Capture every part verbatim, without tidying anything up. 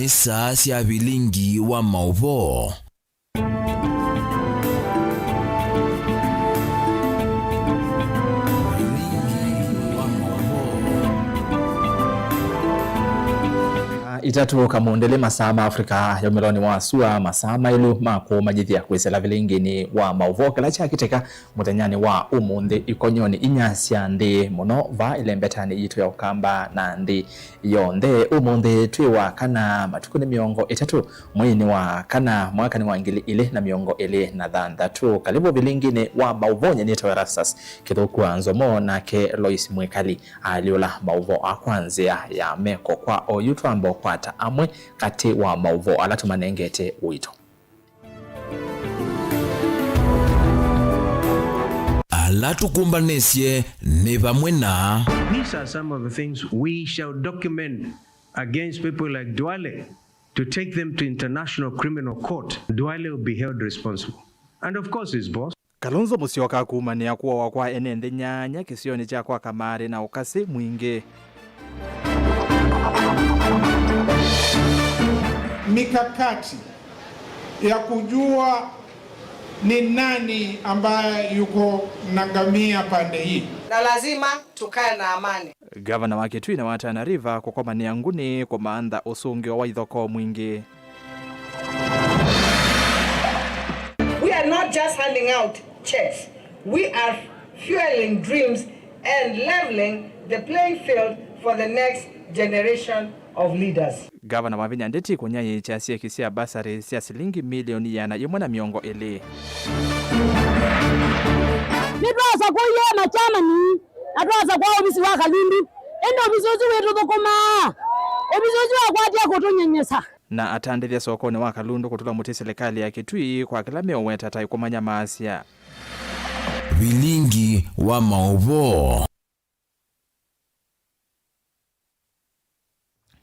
Saa sya vilingi wa maũvoo. Vilingi wa maũvoo. Itatũ kamũndĩlĩ, masaa ma Africa ya ũmĩlonĩ wa sua, masaa maĩlu ma kũmanyĩthya kwĩsĩla vilingini wa maũvoo kĩla kyakĩtĩka mũthenyanĩ wa ũmũnthĩ ikonyonĩ inya sya nthĩ mũno vaa ĩlembetanĩ yitũ ya Ũkamba na nthĩ yonthe. Ũmũnthĩ twĩ wa kana, matukũ nĩ mĩongo ĩtatũ, mweinĩ wa kana, mwaka nĩ wa ngili ilĩ na mĩongo ĩlĩ na thanthatũ. Kalĩvũ vilinginĩ wa maũvoo. Nyie nĩtawa Erastus Kĩthũku wa Nzomo, nake Lois Mwĩkali alyũla maũvoo aa kwa nzĩa ya meko. Kwa oyu twamba ũkwata amwe katĩ wa maũvoo ala tũmanengete ũito. Ala tũkũmbanĩsye nĩ vamwe na. These are some of the things we shall document against people like Duale to take them to International Criminal Court. Duale will be held responsible. And of course his boss. Kalonzo Musyoka akumanĩa kũawa kwa ene nthĩ nyanya kĩsionĩ kya kwa Kamarĩ na ũkasi mwingĩ. Mikakati ya kujua ni nani ambaye yuko na ngamia pande hii. Na lazima tukae na amani. Gavana wa Kitui na wa Tana River kũkomanĩa nguni kũmantha ũsũngĩo wa ithokoo mwingĩ. We are not just handing out checks. We are fueling dreams and leveling the playing field for the next generation of leaders. Gavana Wavinya Ndeti kũnyaĩĩkya syeki sya basarĩ sya silingi milioni ĩana yĩmwe na mĩongo ĩlĩ. Nĩtwasa kũie machamani na twasa kwa ovisi wa Kalundu, ĩndĩ ovisi ũsu wĩtũthũkũmaa. Ovisi ũsu wakwatya kũtũnyenyesa. Na atandĩthya sokonĩ wa Kalundu kũtũla mũtĩ silikalĩ ya Kitui kwa kĩla meũweta ta ĩkũmanya maasya. Vilingi wa maũvoo.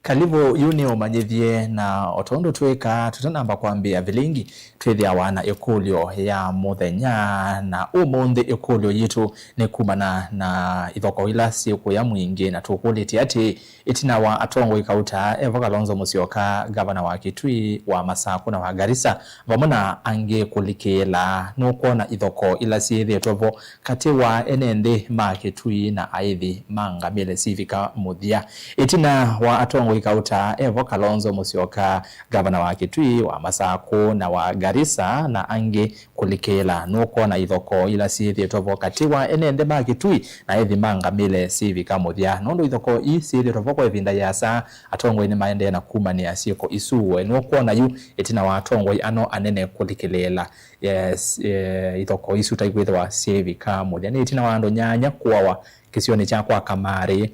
Kalĩvũ, yu nĩ ũmanyĩthye, na o tondũ twĩkaa tũtanamba kwambĩĩa vilingi, twĩthĩawa na ĩkũlyo ya mũthenya, na ũmũnthĩ ĩkũlyo yitũ nĩ kumana na ithokoo ila syĩ kũya mwingĩ, na tũkũlĩtye atĩĩ, ĩtina wa atongoi kauta evo Kalonzo Musyoka, ngavana wa Kitui, wa Masakũ na wa Garissa, vamwe na angĩ kũlikĩĩla, nũkwona ithokoo ila syĩthĩĩtwe vo katĩ wa ene nthĩ ma Kitui na aithi ma ngamĩle sivika mũthya. Ĩtina wa atongoi kauta evo Kalonzo Musyoka, ngavana wa Kitui, wa Masakũ na wa Garissa na angĩ kũlikĩĩla, nũkwona ithokoo ila syĩthĩĩtwe vo katĩ wa ene nthĩ ma Kitui na aithi ma ngamĩle sivika mũthya. Nũndũ ithokoo ii syĩthĩĩtwe vo kwa ĩvinda yĩasa, atongoi nĩmaendee na kumanĩa syĩko isu. We nũkwona yu ĩtina wa atongoi ano anene kũlikĩlĩĩla, yes, eh, ithokoo isu ta ikwĩthĩwa syĩvika mũthya. Nĩ ĩtina wa andũ nyanya kũawa kĩsionĩ kya kwa Kamarĩ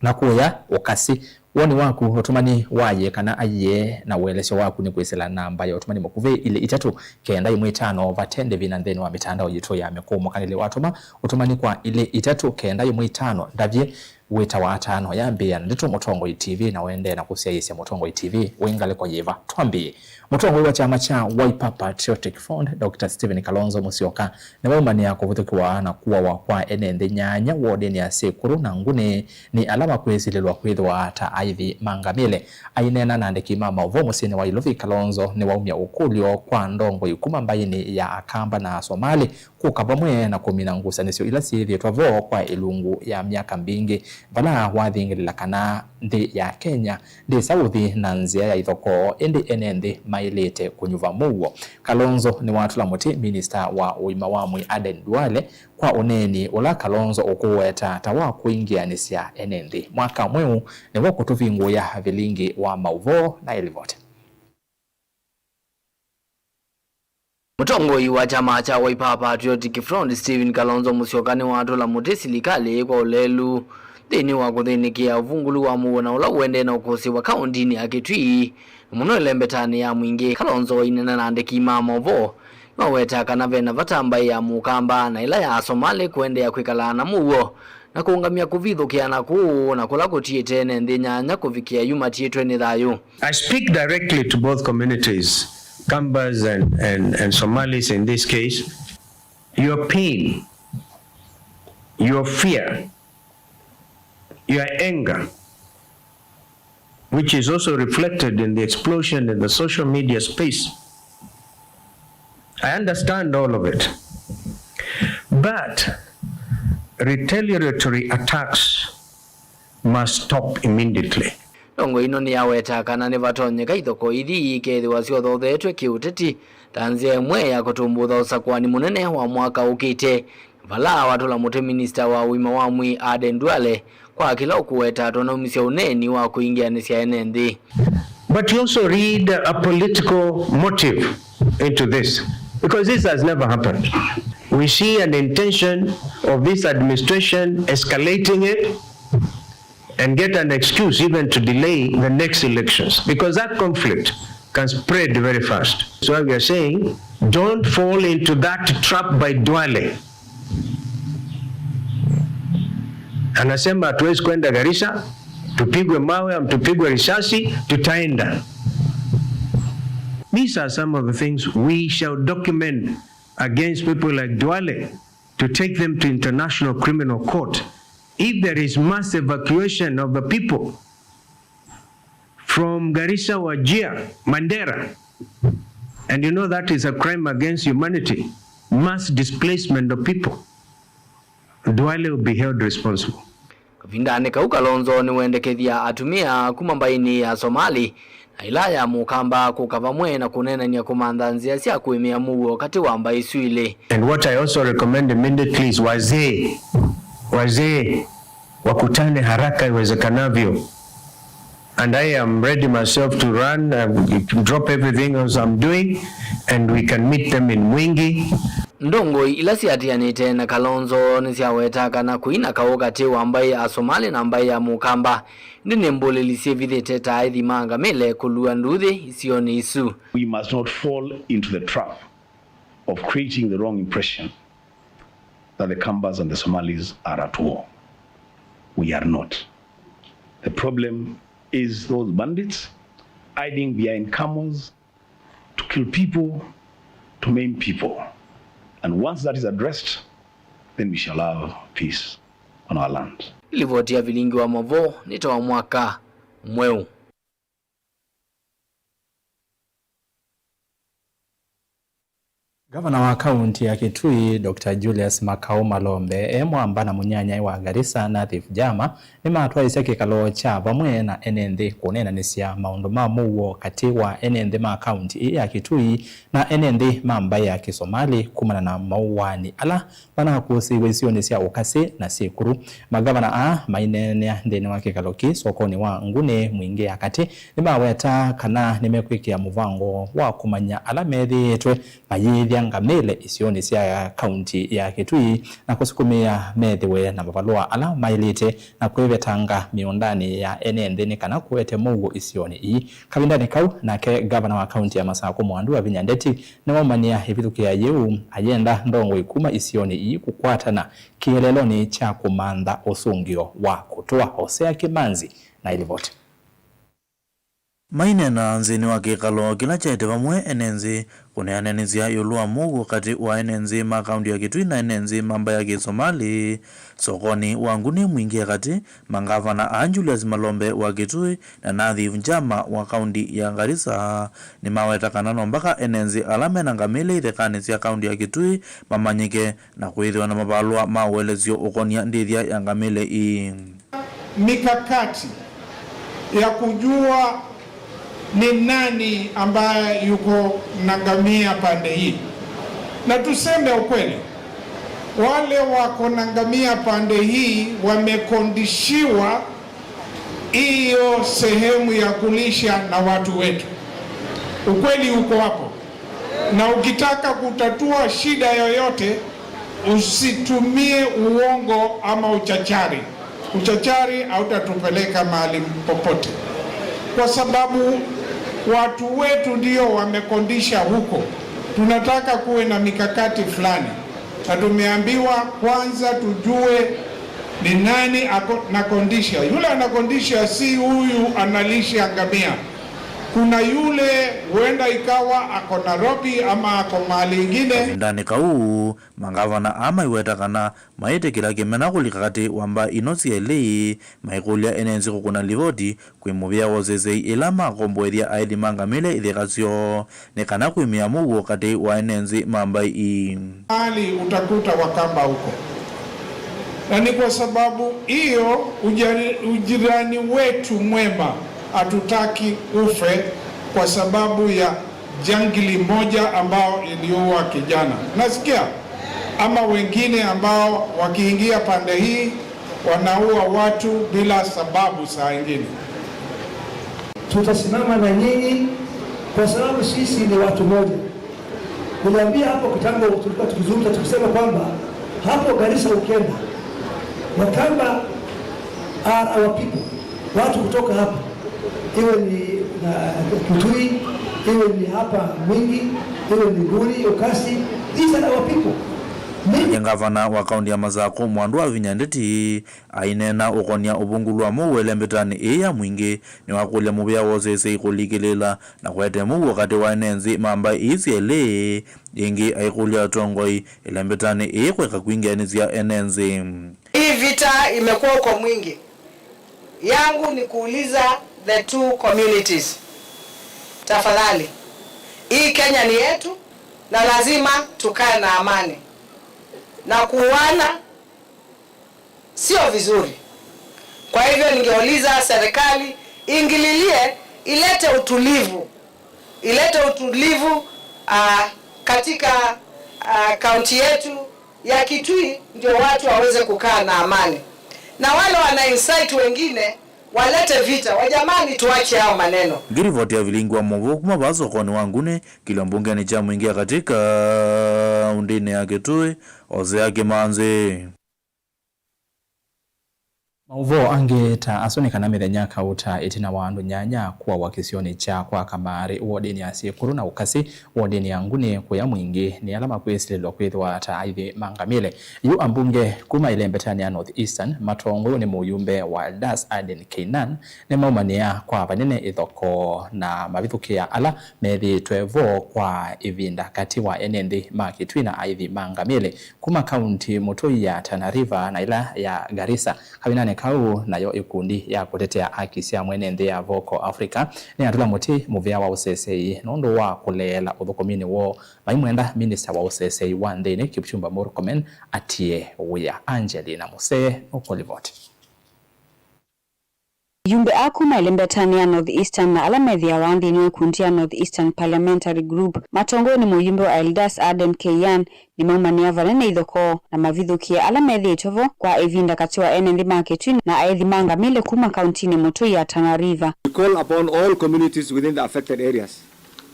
na kũya ũkasi. Woni waku, ũtũmani wa yĩĩ kana aiee, na ũelesyo waku nĩ kwĩsĩla namba ya ũtũmani mũkuvĩ ilĩ itatũ kenda ĩmwe ĩtano vate ndĩvi na nthĩnĩ wa mĩtandao yitũ ya mĩkũũ. Mũkanĩle watũma ũtũmani kwa ilĩ itatũ kenda ĩmwe ĩtano ndavye wĩtawa ata no yambĩĩa na ndeto Mũtongoi T V, na ũendee na kũsyaĩĩsya Mũtongoi T V wĩ ngalĩko yĩva. Twambĩĩe. Mũtongoi wa kyama kya Wiper Patriotic Front, Doctor Stephen Kalonzo Musyoka, nĩwaumanĩa kũvithũkĩwa na kũawa kwa ene nthĩ nyanya wodinĩ ya Sekuru na Nguni nĩ ala makwĩsilĩlwa kwĩthĩwa ta aithi ma ngamĩle. Aineena na andĩki ma maũvoo mũsyĩnĩ wa Ilovi, Kalonzo nĩwaumya ũkũlyo kwa ndongoi kuma mbaĩnĩ ya Akamba na Asomali kũka vamwe na kũmina ngusanĩsyo ila syĩthĩĩtwe vo kwa ĩlungu ya myaka mbingĩ, vala wathingĩlĩla kana nthĩ ya Kenya ndĩsa ũthi na nzĩa ya ithokoo, ĩndĩ ene nthĩ maĩlĩte kũnyuva mũuo. Kalonzo nĩwatũla mũtĩ minista wa ũima wa mwĩĩ Aden Duale kwa ũneeni ũla Kalonzo ũkũweta ta wa kũingĩanĩsya ene nthĩ. Mwaka mweũ nĩw'o kũtũvingũĩa vilingi wa maũvoo na ĩlivoti. Mũtongoi wa kyama kya Wiper Patriotic Front, Stephen Kalonzo Musyoka, nĩwatũla mũtĩ silikalĩ kwa ũlelu nthĩnĩ wa kũthĩnĩkĩa ũvungũlu wa mũuo na ũla ũendee na ũkũsĩĩwa kaũndĩnĩ ya Kitui, na mũno ĩlembetanĩ ya mwingĩ. Kalonzo aineena na andĩki ma maũvoo, nĩwaweta kana ve na vata mbaĩ ya Mũkamba na ĩla ya Asomali kũendeea kwĩkalaa na mũuo na kũũngamya kũvithũkĩa na kũũ na kũla kũtiĩte ene nthĩ nyanya kũvikĩa yu matiĩtwe nĩ thayũ. I speak directly to both communities, Kambas and, and, and Somalis in this case. Your pain, your fear, your anger, which is also reflected in the explosion in the social media space. I understand all of it. But retaliatory attacks must stop immediately. Ndongoi ĩno nĩyawetaa kana nĩvatonyeka ithokoo ithi ikethĩwa syothothetwe kĩũteti ta nzĩa ĩmwe ya kũtumbũtha ũsakũani mũnene wa mwaka ũkĩte, vala watũla mũtĩ minista wa ũima wa mwĩĩ Aden Duale kwa kĩla ũkũwetatwa naumisye ũneeni wa kũingĩanĩsya ene nthĩ. But you also read a political motive into this, because this has never happened. We see an intention of this administration escalating it and get an excuse even to delay the next elections, because that conflict can spread very fast. So we are saying, don't fall into that trap by Duale. Anasema hatuwezi kwenda Garissa, tupigwe mawe, am, tupigwe risasi, tutaenda. These are some of the things we shall document against people like Duale to take them to International Criminal Court. If there is mass evacuation of the people from Garissa, Wajir, Mandera, and you know that is a crime against humanity, mass displacement of people, Duale will be held responsible. Kavindanĩ kau, Kalonzo nĩwendekethya atumĩa kuma mbaĩnĩ ya Somali na ĩla ya Mũkamba kũka vamwe na kũneenany'a kũmantha nzĩa sya kũĩmĩa mũuo katĩ wa mbaĩ isu ilĩ. And what I also recommend immediately is wazee, wazee wakutane haraka iwezekanavyo. And I am ready myself to run, uh, drop everything else I'm doing, and we can meet them in Mwingi. Ndongoi ila siatĩanĩte na Kalonzo nĩsyawetaa kana kũina kaũ katĩ wa mbaĩ ya Somali na mbaĩ ya Mũkamba, ĩndĩ nĩ mbũlĩli syĩvithĩte ta aĩthi ma ngamĩle kũlua nduuthĩ isionĩ isu. We must not fall into the trap of creating the wrong impression that the Kambas and the Somalis are at war. We are not. The problem is those bandits hiding behind camels to kill people, to maim people. And once that is addressed, then we shall have peace on our land. Livoti ya Vilingi wa Mavo nĩ ta wa mwaka mweũ. Ngavana wa kaunti ya Kitui, Doctor Julius Makau Malombe, e mwamba na mũnyanyae wa Garissa, Nathif Jama, nĩmatwaĩsye kĩkalo kya vamwe na ene nthĩ kũneenanĩsya maũndũ ma mũuo katĩ wa ene nthĩ ma kaunti ĩĩ ya Kitui na ene nthĩ ma mbaĩ ya Kĩsomali kumana na maũaani ala manakũsĩiwe isionĩ sya Ukasi na Sekuru. Magavana aa maineenea nthĩnĩ wa kĩkalo kĩ sokonĩ wa Nguni Mwingi ya katĩ nĩmawetaa kana nĩmekwĩkĩa mũvango wa kũmanya ala methĩĩtwe mayĩĩthya ngamĩle isionĩ sya kaunti ya Kitui na kũsukumĩa methĩwe na mavalũa ala maĩlĩte na kwĩvetanga mĩũndanĩ ya ene nthĩ nĩ kana kũete mũuo isionĩ ii. Kavindanĩ kau, nake ngavana wa kaunti ya Masakũ Mwandu Wavinya Ndeti nĩwaumanĩa ĩvithũkĩa yĩu, ayenda ndongoi kuma isionĩ ii kũkwatana kĩeleelonĩ kya kũmantha ũsũngĩo wa kũtũa. Hosea Kĩmanzi na ĩlivoti. Maineena nthĩnĩ wa kĩkalo kĩla kyaĩte vamwe ene nthĩ kũneananĩsya ĩũlũ wa mũuo katĩ wa ene nthĩ ma kaunti ya Kitui na ene nthĩ ma mbaĩ ya Kĩsomali, sokonĩ wa Nguni Mwingi ya katĩ, mangavana aa Julius Malombe wa Kitui na Nathif Jama wa kaunti ya Garissa nĩmaweta kana no mbaka ene nthĩ ala mena ngamĩle ithekanĩ sya kaunti ya Kitui mamanyĩke na kwĩthĩwa na mavalũa ma ũelesyo ũkonia ndĩthya ya ngamĩle ii. Mikakati ya kujua ni nani ambaye yuko na ngamia pande hii. Na tuseme ukweli, wale wako na ngamia pande hii wamekondishiwa hiyo sehemu ya kulisha na watu wetu. Ukweli uko hapo. Na ukitaka kutatua shida yoyote, usitumie uongo ama uchachari. Uchachari hautatupeleka mahali popote, kwa sababu watu wetu ndio wamekondisha huko. Tunataka kuwe na mikakati fulani, na tumeambiwa kwanza tujue ni nani ako-, anakondisha. Yule anakondisha si huyu analisha ngamia. Kuna yule huenda ikawa ako Nairobi ama ako mahali ingine. Kavindanĩ kau, mangavana aa maiweta kana maĩtĩkĩla kĩmena kũlika katĩ wa mbaĩ ino syelĩ, maikũlya ene nzĩ kũkũna livoti kwĩ mũvĩa wa ũseseĩ ĩla makomboethya aĩthi ma ngamĩle itheka syoo, nĩ kana kwĩmĩa mũuo katĩ wa ene nzĩ ma mbaĩ ii. Mahali utakuta Wakamba huko. Na ni kwa sababu hiyo ujani-, ujirani wetu mwema hatutaki ufe kwa sababu ya jangili moja ambao iliua kijana. Nasikia? Ama wengine ambao wakiingia pande hii wanaua watu bila sababu saa ingine. Tutasimama na nyinyi kwa sababu sisi ni watu moja. Niliambia hapo kitambo, tulikuwa tukizungumza tukisema kwamba hapo Garissa ukienda, Wakamba are our people, watu kutoka hapa, iwe ni na Kitui, iwe ni hapa Mwingi, iwe ni Guri, Ukasi, these are our people. Nake ngavana wa kaunti ya Masakũ, Mwandu Wavinya Ndeti, aineena ũkonia ũvungũlu wa mũuo ĩlembetanĩ ĩĩ ya Mwingi, nĩwakũlya mũvĩa wa ũseseĩ kũlikĩlĩĩla na kũete mũuo katĩ wa ene nzĩ ma mbaĩ ii syelĩ. Ĩngĩ aikũlya atongoi ĩlembetanĩ ĩĩ kũeka kwingĩanĩsya ene nzĩ. Hii vita imekuwa huko Mwingi. Yangu ni kuuliza the two communities. Tafadhali. Hii Kenya ni yetu na lazima tukae na amani. Na kuuana sio vizuri. Kwa hivyo ningeuliza serikali iingililie, ilete utulivu, ilete utulivu ah, katika ah, kaunti yetu ya Kitui, ndio watu waweze kukaa na amani, na wale wana incite wengine walete vita. Wajamani, tuache hao maneno. Ngirivoti ya vilingi wa mũvoo kuma vaa sokonĩ wa Nguni, kĩlio mbungenĩ kya Mwingi ya katĩ kaũntĩnĩ ya Kitui, Hosea Kimanzi. Maũvoo angĩ ta asu nĩ kana mĩthenya kauta ĩtina wa andũ nyanya kũawa kĩsionĩ kya kwa Kamarĩ wodinĩ ya Syĩkũlũ na Ũkasi wodinĩ ya Nguni kũya Mwingi nĩ ala makwĩsilĩlwa kwĩthĩwa ta aithi ma ngamĩle. Yu ambunge kuma ĩlembetanĩ ya North Eastern matongoew'e nĩ mũyumbe wa Eldas Aden Keynan nĩmaumanĩa kwa vanene ĩthokoo na mavithũkĩa ala methĩĩtwe vo kwa ĩvinda katĩ wa ene nthĩ ma Kitui na aithi ma ngamĩle kuma kaunti mũtũi ya Tana River na ĩla ya Garissa. Kavindanĩ kau, nayo ĩkundi ya kũtetea haki sya mwene nthĩ ya Vocal Africa nĩyatũla mũtĩ mũvĩa wa ũseseĩ nũndũ wa kũleela ũthũkũminĩ woo maimwenda minista wa ũseseĩ wa nthĩnĩ Kipchumba Murkomen atie wĩa. Angelina Musee nũkũlivoti. Ayumbe aa kuma ĩlembetanĩ ya North Eastern na ala methĩawa nthĩnĩ wa ikundi ya North Eastern Parliamentary Group matongoew'e nĩ mũyumbe wa Eldas Aden Keynan nĩmaumanĩa vanene ithokoo na mavithũkĩe ala methĩĩtwe vo kwa ĩvinda katĩ wa ene nthĩ ma Kitui na aĩthi ma ngamĩle kuma kauntinĩ mũtũi ya Tana River. We call upon all communities within the affected areas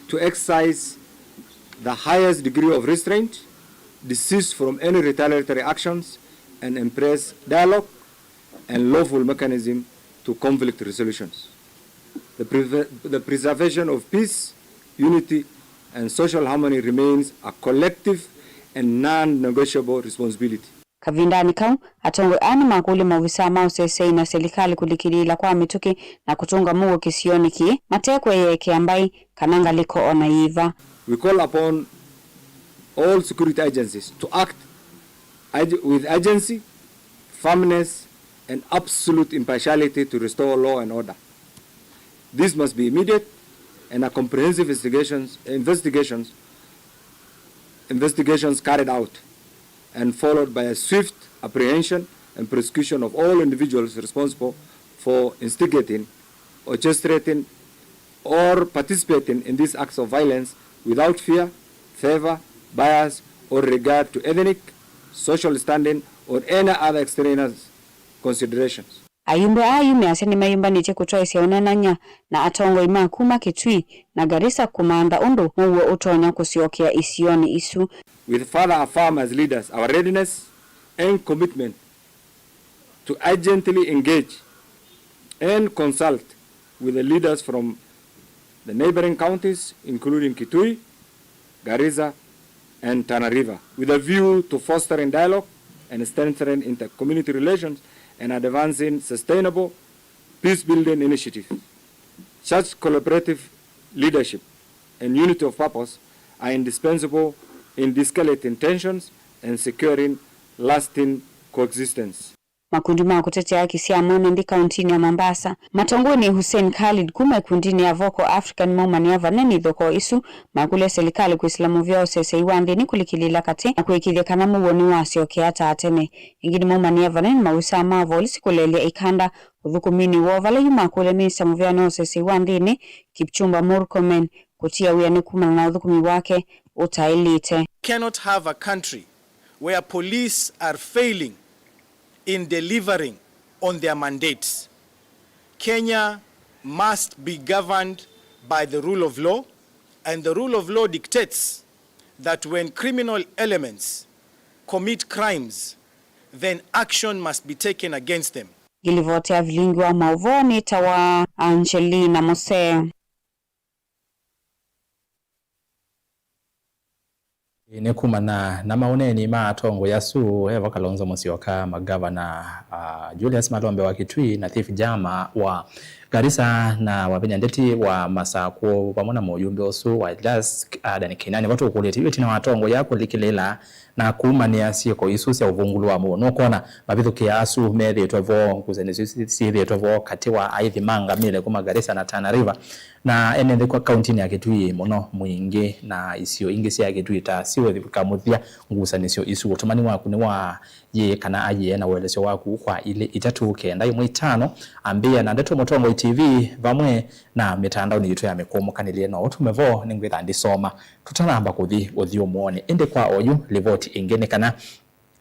to exercise the highest degree of restraint, desist from any retaliatory actions, and embrace dialogue and lawful mechanism to conflict resolutions. The, preve- the preservation of peace, unity, and social harmony remains a collective and non negotiable responsibility. Kavindanĩ kau, atongoi aa nĩmakũlya maovisaa ma ũseseĩ na silikalĩ kũlikĩlĩĩla kwa mĩtũkĩ na kũtũnga mũuo kĩsionĩ kĩĩ mate kũeekea mbaĩ kana ngalĩko o na yĩva. We call upon all security agencies to act urg- with urgency, firmness, and absolute impartiality to restore law and order. This must be immediate and a comprehensive investigations, investigations, investigations carried out and followed by a swift apprehension and prosecution of all individuals responsible for instigating, orchestrating, or participating in these acts of violence without fear, favor, bias, or regard to ethnic, social standing, or any other extraneous considerations. Ayumbe aa yu measya nĩmeyũmbanĩtye kũtwaĩsya ũneenany'a na atongoi ma kuma Kitui na Garissa kũmantha ũndũ mũuo ũtonya kũsyokea isionĩ isu. We further affirm as leaders our readiness and commitment to urgently engage and consult with the leaders from the neighboring counties, including Kitui, Garissa, and Tana River, with a view to fostering dialogue and strengthening inter-community relations and advancing sustainable peace-building initiatives. Such collaborative Leadership and unity of purpose are indispensable in de-escalating tensions and securing lasting coexistence. Makundi ma kũtetea haki sya mwene nthĩ kauntinĩ ya Mombasa, matongoew'e nĩ Hussein Khalid kuma ĩkundinĩ ya Vocal Africa, nĩmaumanĩa vanene ithokoo isu, makũlya silikalĩ kwĩsĩla mũvea wa ũseseĩ wa nthĩnĩ kũlikĩlĩĩla katĩ na kũĩkĩĩthya kana mũuo nĩwasyokea ta tene. Ĩngĩ nĩmaumanĩa vanene maovisaa ma volisi kũleelya ĩkanda ũthũkũminĩ woo, vala yu makũlya minista mũveanĩ wa ũseseĩ wa nthĩnĩ, Kipchumba Murkomen, kũtia wĩanĩ kumana na ũthũkũmi wake ũtaĩlĩte. Cannot have a country where police are failing in delivering on their mandates. Kenya must be governed by the rule of law, and the rule of law dictates that when criminal elements commit crimes, then action must be taken against them. Ngilivoti ya vilingi wa maũvoo nĩtawa Angelina Mose. Nĩ kumana na maũneeni ma atongoi asu, e vo Kalonzo Musyoka, magavana, ah, Julius Malombe wa Kitui, Nathif Jama wa Garissa, na Wavinya Ndeti wa Masakũ, vamwe na mũyumbe ũsu wa Jask, Adan Kĩnyani. Vo tũkũlĩtye yu ĩtina wa atongoi aa kũlikĩlĩĩla na kumanĩa syĩko isu sya ũvungũlu wa mũuo. Nũkwona mavithũkĩa asu methĩĩtwe vo, ngusanĩsyo isu syĩthĩĩtwe vo katĩ wa aithi ma ngamĩle kuma Garissa na Tana River, na ene nthĩ kwa kauntinĩ ya Kitui mũno, Mwingĩ na isio ingĩ sya Kitui ta Siwe Kamũthya. Ngusanĩsyo isu, ũtũmani waku nĩ wa yĩĩ kana ayĩe na ũelesyo waku kwa ilĩ itatũ kenda ĩmwe itano, ambĩĩa na Ndeto Mũtongoi T V vamwe na mĩtandaonĩ yitũ ya mĩkũmũkanĩlye, no ũtũme vo, nĩngwĩtha ndisoma tũtanamba kũthi ũthyũmũonĩ. Ĩndĩ kwa oyu, livoti ĩngĩ nĩ kana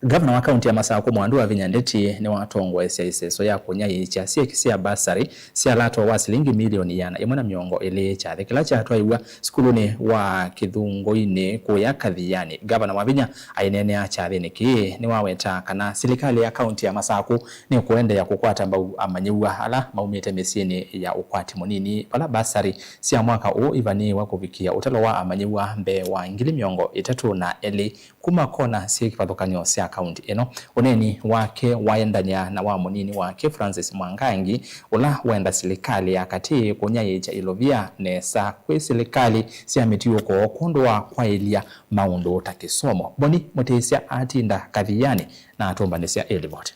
Ngavana wa kaunti ya Masakũ, Mwandu Wavinya Ndeti, nĩwatongoesya ĩseso ya kũnyaĩĩkya syeki sya basarĩ sya lato wa silingi milioni ĩana ĩmwe na mĩongo ĩlĩ kyathĩ kĩla kyatwaiw'a sukulunĩ wa Kĩthũngũinĩ kũya Kathiani. Ngavana Wavinya aineenea kyathĩnĩ kĩĩ nĩwaweta kana silikalĩ ya kaunti ya Masakũ nĩkũendeea kũkwata mbau amanyĩw'a ala maumĩte mĩsyĩnĩ ya ũkwati mũnini, vala basarĩ sya mwaka ũũ ivanĩĩwe kũvikĩa ũtalo wa amanyĩw'a mbee wa ngili mĩongo ĩtatũ na elĩ kuma kona syĩ kĩvathũkany'o sya kaunti ĩno. Ũneeni wake waendany'a na wa mũnini wake Francis Mwangangi, ũla wenda silikalĩ ya katĩ kũnyaĩĩkya ilovia nesa kwĩ silikalĩ sya mĩtiũko kwondũ wa kwaĩlya maũndũ ta kĩsomo. Boni Mũtĩsya atinda Kathiani na atũmbanĩsya ĩ livoti.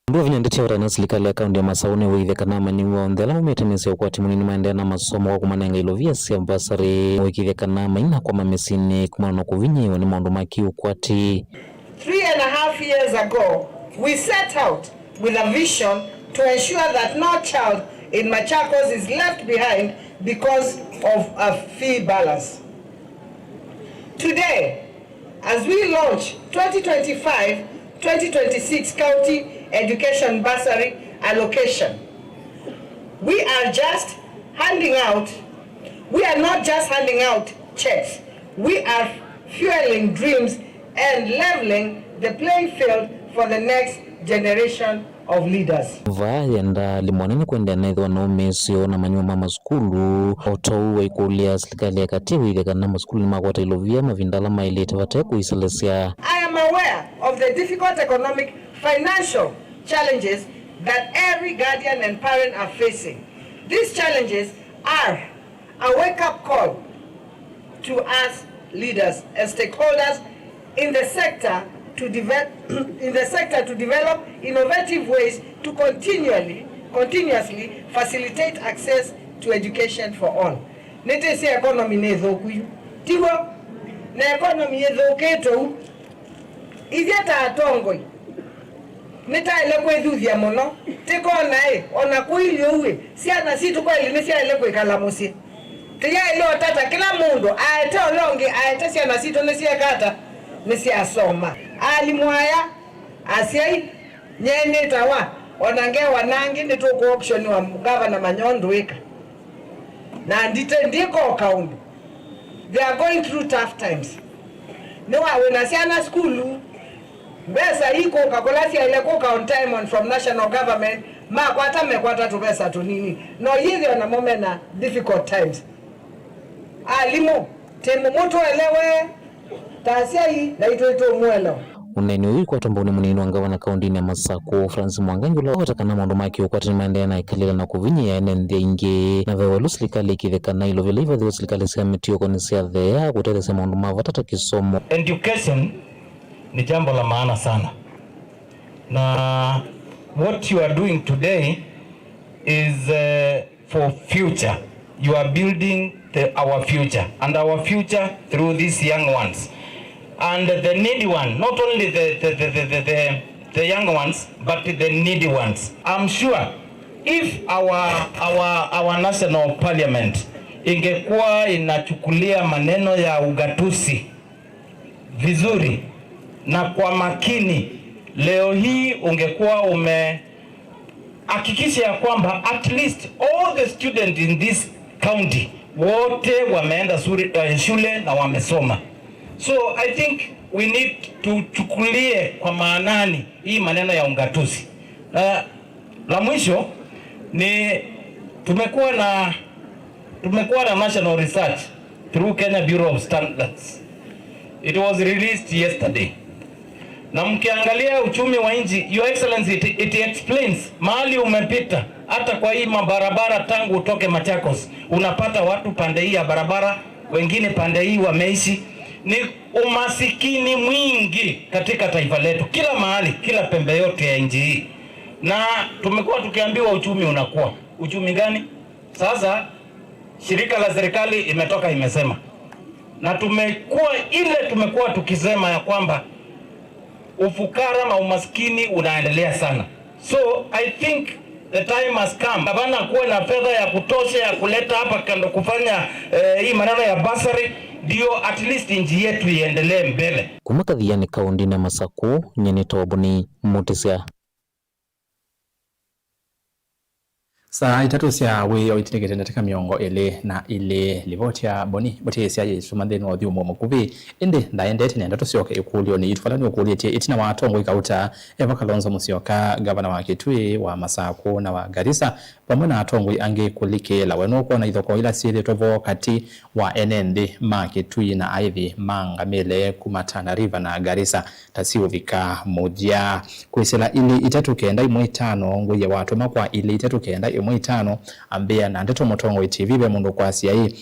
Andũ avinya ndeto ya ũtana silikalĩ ya kaunti ya Masaũ nĩwĩkĩĩthya kana amanyĩw'a onthe ala maumĩte mĩsyĩ ya ũkwati mũnini maendeea na masomo kwa kũmanenga ilovia sya mbasarĩ, wĩkĩĩthya kana mainakwama mĩsyĩnĩ kumana na kũvinyĩĩwa nĩ maũndũ ma kĩ-ũkwati. Three and a half years ago, we set out with a vision to ensure that no child in Machakos is left behind because of a fee balance. Today, as we launch twenty twenty-five twenty twenty-six County Education Bursary Allocation, we are just handing out, we are not just handing out checks, we are fueling dreams and leveling the playing field for the next generation of leaders. Vaa yenda alimũ anene kũendeea na ĩthĩwa na ũmĩĩsyo na manyuo ma masukulu, o ta ũu waikũlya silikalĩ ya katĩ wĩkĩĩthye kana masukulu nĩmakwata ilovia mavinda ala maĩlĩte vate kũiselesya. I am aware of the difficult economic, financial challenges that every guardian and parent are facing. These challenges are a wake-up call to us leaders and stakeholders in the sector to develop, in the sector to develop innovative ways to continually, continuously facilitate access to education for all. Nĩtwĩsĩ economy nĩ thũku yu, tiw'o? Na economy ĩthũkĩte ũu, ithyĩ ta atongoi nĩtaĩle kwĩthuthya mũno, tĩkona-ĩ, o na kũilyĩ ũu-ĩ, syana sitũ kweli nĩsyaĩle kwĩkala mũsyĩ? Tĩyaĩle ũtata kĩla mũndũ aete ũla ũngĩ, aete syana sitũ nĩsyeka ata? Nĩsyasoma. Alimũ aya, asyai, nyie nĩtawa, o na ngewa nangĩ nĩtũkũ auction wa Ngavana Manyoo ndũĩka. Na ndite, ndĩkoka ũndũ. They are going through tough times. Nĩwa wĩna syana sukulu, mbesa ikũka kũla syaĩle kũka on time on from national government, makwata, mekwata tũvesa tũnini. No yĩthĩwa namo mena difficult times. Alimũ, tĩ mũmũtũelewe ta asyai, naitũ nĩtũmũelewa. Ũneeni ũyũ ũikwatwa mbaunĩ mũnini wa ngavana kaũntĩnĩ ya Masakũ, Francis Mwangangi, ũla waweta kana maũndũ ma kĩũkwati nĩmaendeea na ĩkalĩla na kũvinyĩĩa ene nthĩ aingĩ. Na ve ũelu silikalĩ ĩkĩtheka na ilovya ila ivathĩwe silikalĩ sya mĩtũo nĩsyatheea kũtetheesya maũndũ ma vata ta kĩsomo. Education ni jambo la maana sana. Na what you are doing today is, uh, for future. You are building the, our future, and our future through these young ones. And the needy one, not only the, the, the, the, the, the, the young ones, but the needy ones. I'm sure if our, our, our national parliament ingekuwa inachukulia maneno ya ugatuzi vizuri na kwa makini, leo hii ungekuwa umehakikisha ya kwamba at least all the students in this county wote wameenda suri-, eh, shule na wamesoma. So I think we need to chukulie kwa maanani hii maneno ya ungatuzi. Na la mwisho ni tumekuwa na, tumekuwa na national research through Kenya Bureau of Standards. It was released yesterday. Na mkiangalia uchumi wa nchi, Your Excellency, it, it explains mahali umepita, hata kwa hii mabarabara tangu utoke Machakos, unapata watu pande hii ya barabara, wengine pande hii wameishi. Ni umasikini mwingi katika taifa letu, kila mahali, kila pembe yote ya nchi hii. Na tumekuwa tukiambiwa uchumi unakuwa. Uchumi gani? Sasa shirika la serikali imetoka imesema, na tumekuwa ile, tumekuwa tukisema ya kwamba ufukara na umaskini unaendelea sana. So I think the time has come, gavana kuwe na fedha ya kutosha ya kuleta hapa kando kufanya, eh, hii maneno ya bursary, ndio at least nchi yetu iendelee mbele. Kuma Kathiani kaũntĩnĩ ya Masakũ, nyie nĩ Toboni Mutisya. Saa itatũ sya wĩoo itindĩkĩte ndatĩka mĩongo ĩlĩ na ilĩ. Livoti ya Boni Mũtĩsya yĩtũma nthĩnĩ wa ũthyũmũo mũkuvĩ, ĩndĩ ndaendete nenda tũsyoke ĩkũlyo nĩ yitũ vala nĩũkũlĩtye ĩtina wa atongoi kauta, Eva Kalonzo Musyoka, ngavana wa Kitui, wa Masakũ na wa Garissa, vamwe na atongoi angĩ kũlikĩĩla. We nũkwona ithokoo ila syĩthĩtwe vo katĩ wa ene nthĩ ma Kitui na aĩthi ma ngamĩle kuma Tana River na Garissa ta siũvika mũthya? Kwĩsĩla ilĩ itatũ kenda ĩmwe itano, ngũie watũma kwa ilĩ itatũ kenda ĩmwe itano, ambĩa na Ndeto Mũtongoi T V ve mũndũ ũkwasya ĩ,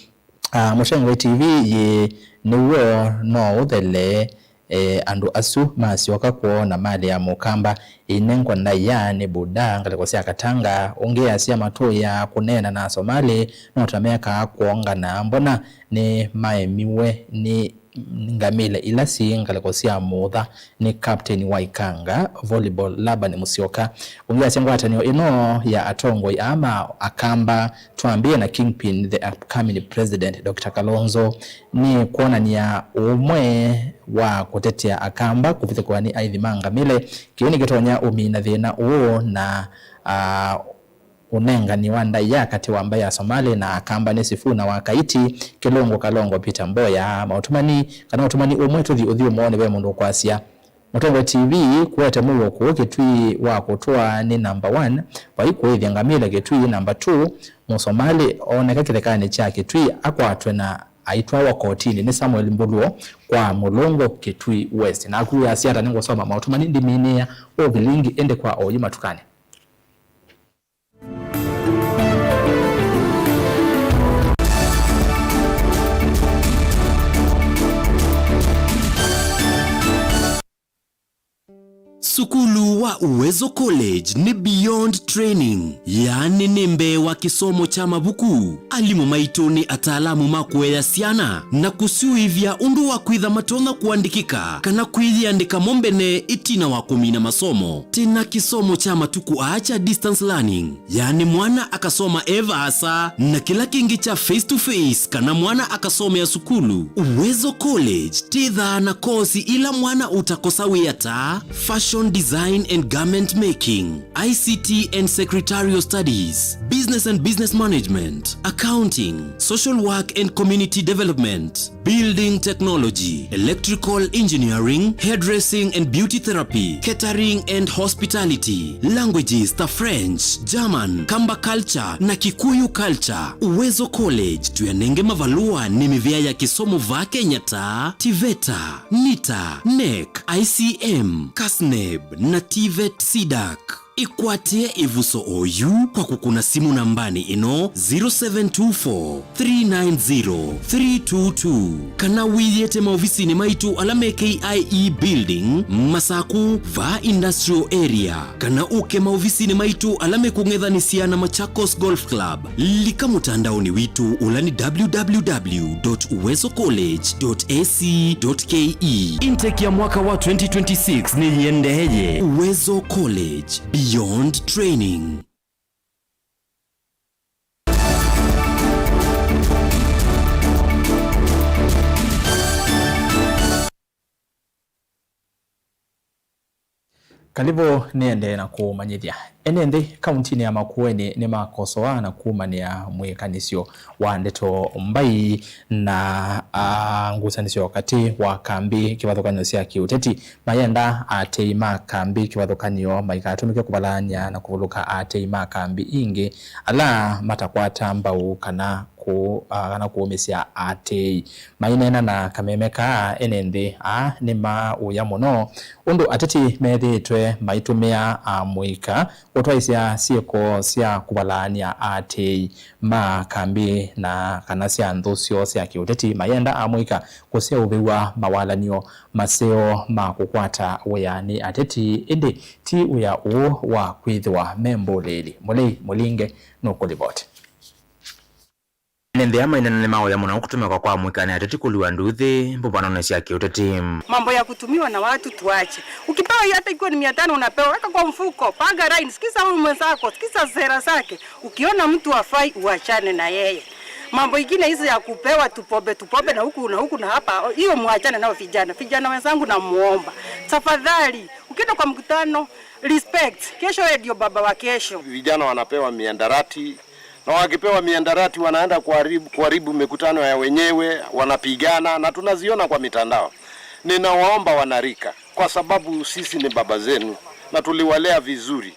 ah, Mũtongoi T V yĩ nĩw'o no ũthele, e, andũ asu masyoka kwoo na malĩ ya Mũkamba ĩinengwa ndaĩa nĩ Buddha ngalĩko sya Katanga, ũngĩ asya matũĩa kũneena na Asomali no ta mekaa kwongana, mbona nĩ maemiwe nĩ ngamĩle ila syĩ ngalĩko sya mũtha nĩ Captain wa Ikanga Volleyball Laban Musyoka. Ũngĩ asya ngwatanĩo ĩno ya atongoi aa ma Akamba, twambĩe na Kingpin, the upcoming president, Doctor Kalonzo, nĩ kwonany'a ũmwe wa kũtetea Akamba kũvithũkĩwa nĩ aithi ma ngamĩle. Kĩu nĩkĩtonya ũmina thĩna ũũ na, ah, ũnengani wa ndaĩa katĩ wa mbaĩ ya Somali na Akamba nĩ Sifuna wa Kaiti, Kĩlũngũ Kalongo Peter Mboya, maũtũmani, kana ũtũmani ũmwe tũthi ũthyũmũonĩ ve mũndũ ũkwasya. Mũtongoi T V kũete mũuo kũũ Kitui wa kũtũa nĩ number one, vai kũĩthya ngamĩle Kitui number two, Mũsomali ooneka kĩthekanĩ kya Kitui akwatwe na aitwawa kotinĩ nĩ Samuel Mbuluo kwa Mũlũngũ Kitui West. Naku asya ata nĩngũsoma maũtũmani ndiminĩĩa ũvilingi ĩndĩ kwa oyu matukanĩ. Sukulu wa Uwezo College nĩ beyond training, yaani nĩ mbee wa kĩsomo kya mavuku. Alimũ maitũ nĩ ataalamu ma kũea syana na kũsyũĩvya ũndũ wa kwĩtha matonya kũandĩkĩka kana kwĩyĩandĩka mo mbene ĩtina wa kũmina masomo. Twĩ na kĩsomo kya matukũ aa kya distance learning, yaani mwana akasoma e vaasa, na kĩla kĩngĩ kya face to face kana mwana akasomea sukulu. Uwezo College twĩthaa na kosi ila mwana ũtakosa wĩa ta fashion design and garment making, I C T and secretarial studies, business and business management, accounting, social work and community development, building technology, electrical engineering, hairdressing and beauty therapy, catering and hospitality, languages ta French, German, Kamba culture na Kikuyu culture. Uwezo College tũyanenge mavalũa nĩ mĩvĩa ya kĩsomo vaa Kenya ta TVETA, NITA, NEC, I C M, CASNEB na TVET CDAC. Ĩkwatĩe ĩvuso oyu kwa kũkũna simũ nambanĩ ĩno, zero seven two four, three nine zero, three two two, kana wĩyĩte maovisinĩ maitũ ala me K I E Building, Masaku, vaa Industrial Area, kana ũke maovisinĩ maitũ ala mekũng'ethanĩsya na Machakos Golf Club. Lika mũtandaonĩ witũ ũla nĩ www dot uwezo college dot ac dot ke. Intake ya mwaka wa twenty twenty-six nĩyĩendeeye. Uwezo College, beyond training. Kalivũ nĩendee na kũmanyĩthya. Ene nthĩ kauntinĩ ya Makueni nĩmakosoa na kumanĩa mwĩkanĩsyo wa ndeto mbai na, a, ngusanĩsyo katĩ wa kambi kĩvathũkany'o sya kĩũteti mayenda aatĩĩi ma kambi kĩvathũkany'o maikatũmĩke kũvalaany'a na kũvũlũka aatĩĩi ma kambi ingĩ ala matakwata mbau kana kũ-, a, kana kũũmĩsya aatĩĩi. Maineena na kameme kaa, ene nthĩ aa nĩmaũya mũno ũndũ ateti methĩĩtwe maitũmĩa amũika kũtwaĩsya syĩko sya kũvalaany'a aatĩĩi ma kambi na kana sya nthũ syoo sya kĩũteti mayenda amũika kũseũvĩw'a mawalan'yo maseo ma kũkwata wĩa nĩ ateti, ĩndĩ ti wĩa ũũ wa kwĩthĩwa me mbũlĩĩli. Mũlei Mũlinge nũkũlivoti. Ene nthĩ aa maineena nĩmaũya mũno kũtũmĩka kwa amũika nĩ ateti kũlua nduthi mbũmbanonĩ sya kĩũteti. Mambo ya kutumiwa na watu tuache. Ukipewa hii hata ikiwa ni mia tano unapewa, weka kwa mfuko, panga line, sikiza huyu mwenzako, sikiza sera zake. Ukiona mtu hafai, uachane na yeye. Mambo ingine hizi ya kupewa tupombe, tupombe na huku na huku na hapa, hiyo muachane nao vijana. Vijana wenzangu, namuomba, tafadhali, ukienda kwa mkutano, respect. Kesho wewe ndio baba wa kesho. Vijana wanapewa miandarati, na wakipewa miandarati wanaenda kuharibu, kuharibu mikutano ya wenyewe, wanapigana, na tunaziona kwa mitandao. Ninawaomba wanarika, kwa sababu sisi ni baba zenu na tuliwalea vizuri,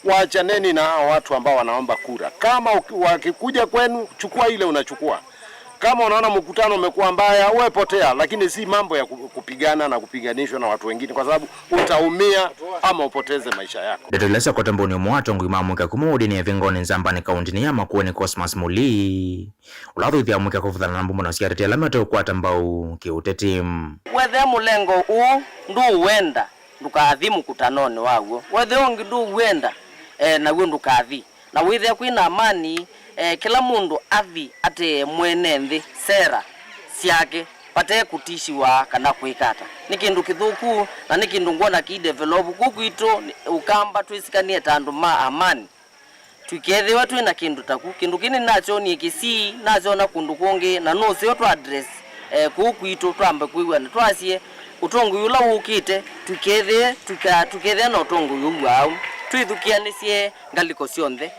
waachaneni na hawa watu ambao wanaomba kura. Kama uki-, wakikuja kwenu, chukua ile unachukua. Kama unaona mkutano umekuwa mbaya, we potea, lakini si mambo ya ku-, kupigana na kupiganishwa na watu wengine, kwa sababu utaumia ama upoteze maisha yako. Ndeto ila syakwata mbũni ũmwe wa atongoi ma mũika kuma wodinĩ ya Ĩvĩngoni Nzambanĩ kauntinĩ ya Makueni, Cosmas Mũlii, ũla ũthuthya amũika kũvuthana na mbũmbano sya ateti ala mate ũkwata mbau kĩũteti. Wethĩa mũlengo ũũ ndũũwenda, ndũkathi mũkutanonĩ waw'o. Wethĩa ũngĩ ndũũwenda, e, naw'o ndũkathi. Na wĩthĩa kwĩna amani, e, kĩla mũndũ athi atee mwene nthĩ sera syake vate kũtisiwa kana kwĩka ata. Nĩ kĩndũ kĩthũku na nĩ kĩndũ ngwona ki develop kũu kwitũ. Ũkamba twĩsikanie ta andũ ma amani. Tũikethĩwe twĩ na kĩndũ taku. Kĩndũ kĩĩ nĩnakyonie Kisii, nakyona kũndũ kũngĩ, na nũseo twa address, eh, kũu kwitũ, twambe kwĩw'ana, twasye ũtongoi ũla wũkĩte, tũikethĩe, tũika-, tũikethĩa na ũtongoi ũu waau. Twĩthukĩanĩsye ngalĩko syonthe.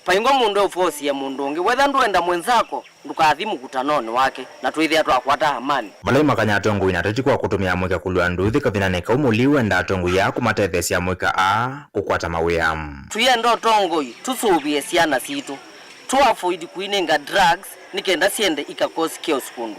Vaingwa mũndũ eũfosie mũndũ ũngĩ. Wetha ndwenda mwenzako, ndũkathi mũkutanonĩ wake, na twĩthĩa twakwata amani. Vala imakanya atongoi na ateti kwa kũtũmĩa mũika kũlua nduthi kavindanĩ kau, Mũlii wenda atongoi aa kũmatetheesya amũika aa kũkwata mawĩa. Tũyenda ũtongoi tũsũvĩe syana sitũ, tũ avoid kũinenga drugs nĩ kenda syende ika cause chaos kũndũ.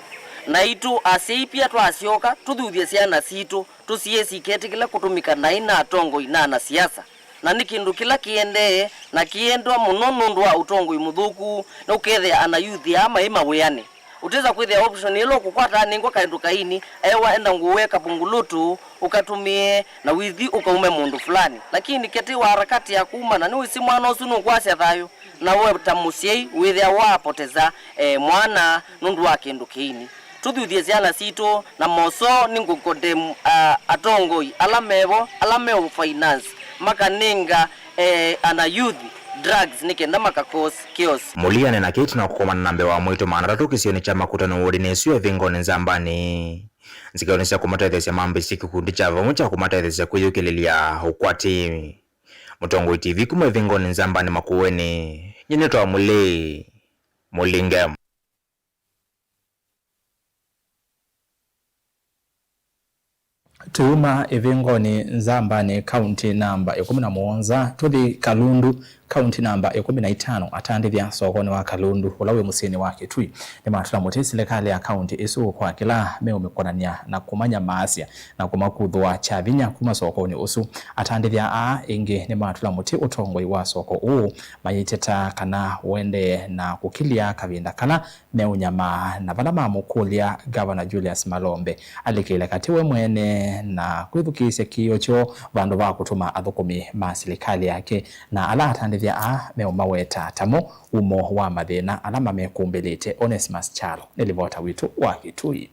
Naitũ asyai pia twasyoka tũthuthye syana sitũ, tũsiĩe siketĩkĩla kũtũmĩka naĩ na atongoi na anasiasa. Na nĩ kĩndũ kĩla kĩendee na kĩendwa mũno nũndũ wa ũtongoi mũthũku, na ũkethĩa ana youth aa maĩ mawĩanĩ. Ũtesa kwĩthĩa option ĩla ũkũkwata anengwa kaĩndũ kaini, ewa enda ngũũe kapungulutu, ũkatũmĩe, na wĩthi ũkaume mũndũ fulani. Lakini ketĩ wa harakati ya kuma, na nĩwĩsĩ mwana ũsu nũkwasya thayũ, na we ta mũsyai wĩthĩa wapoteza, eh, mwana nũndũ wa kĩndũ kĩini. Tũthuthye syana sitũ na mosoo nĩ ngũkondemu, ah, atongoi ala mevo, ala me finance, makanenga, eh, ana youth drugs nĩ kenda maka cause chaos. Mũlii aneena kĩĩ ĩtina wa kũkomana na mbee wa amoitũ maana atatũ kĩsionĩ kya Makutano wodinĩ ĩsu ya Ĩvĩngoni Nzambanĩ, nzĩkaonĩ sya kũmatetheesya mambĩĩsye kĩkundi kya vamwe kya kũmatetheesya kwĩyũkĩlĩlya ũkwati. Mũtongoi T V kuma Ĩvĩngoni Nzambanĩ Makueni, nyie nĩtawa Mũlei Mũlinge. Tũuma ĩvĩngonĩ Nzambanĩ, kaunti namba ĩkũmi na mũonza, tũthi Kalundu, kaunti namba ĩkũmi na itano. Atandĩthya sokonĩ wa Kalundu, ũla wĩ mũsyĩnĩ wa Kitui, nĩmatũla mũtĩ silikalĩ ya kaunti ĩsu kwa kĩla meũmĩkonany'a na kũmanyamaasya na kũmakuthũa kya vinya kuma sokonĩ ũsu. Atandĩthya aa ĩngĩ nĩmatũla mũtĩ ũtongoi wa soko ũũ, mayĩteta kana ũendee na kũkilya kavinda kala meũnyamaa, na vala mamũkũlya Ngavana Julius Malombe alikĩle katĩ we mwene na kwĩthukĩĩsya kĩĩo kyoo vandũ va kũtũma athũkũmi ma silikalĩ yake, na ala atandĩthya aa meũmaweta tamo umo wa mathĩna ala mamekumbĩlĩte. Onesmus Kyalo nĩ livota witũ wa Kitui.